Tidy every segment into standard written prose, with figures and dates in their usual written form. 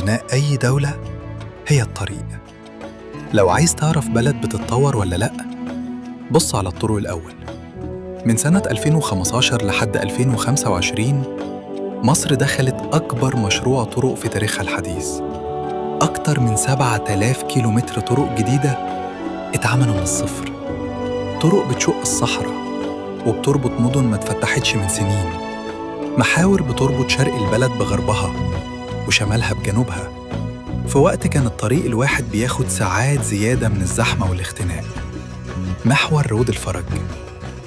بناء أي دولة هي الطريق. لو عايز تعرف بلد بتتطور ولا لأ، بص على الطرق الأول. من سنة 2015 لحد 2025 مصر دخلت أكبر مشروع طرق في تاريخها الحديث. أكتر من 7000 كيلومتر طرق جديدة اتعملوا من الصفر. طرق بتشق الصحراء وبتربط مدن ما اتفتحتش من سنين، محاور بتربط شرق البلد بغربها وشمالها بجنوبها، في وقت كان الطريق الواحد بياخد ساعات زيادة من الزحمة والاختناق. محور رود الفرج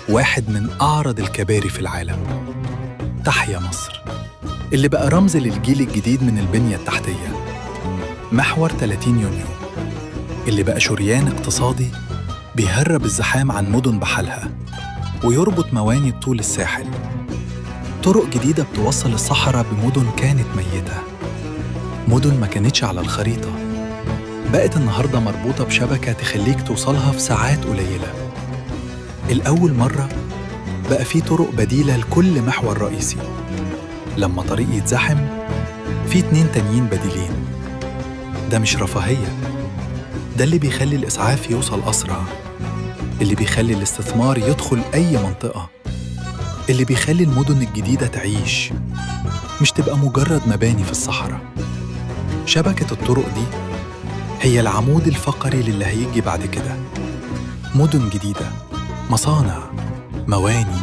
واحد من أعرض الكباري في العالم. تحيا مصر اللي بقى رمز للجيل الجديد من البنية التحتية. محور 30 يونيو اللي بقى شريان اقتصادي بيهرب الزحام عن مدن بحالها ويربط مواني طول الساحل. طرق جديدة بتوصل الصحراء بمدن كانت ميتة، مدن ما كانتش على الخريطة، بقت النهاردة مربوطة بشبكة تخليك توصلها في ساعات قليلة. الأول مرة بقى في طرق بديلة لكل محور رئيسي. لما طريق يتزحم في 2 تانيين بديلين. ده مش رفاهية، ده اللي بيخلي الإسعاف يوصل أسرع، اللي بيخلي الاستثمار يدخل أي منطقة، اللي بيخلي المدن الجديدة تعيش، مش تبقى مجرد مباني في الصحراء. شبكة الطرق دي هي العمود الفقري للي هيجي بعد كده. مدن جديدة، مصانع، مواني،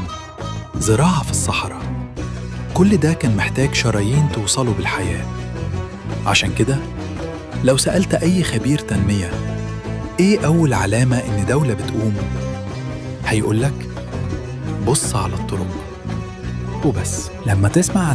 زراعة في الصحراء، كل ده كان محتاج شرايين توصله بالحياة. عشان كده لو سألت أي خبير تنمية إيه أول علامة إن دولة بتقوم، هيقولك بص على الطرق وبس. لما تسمع عن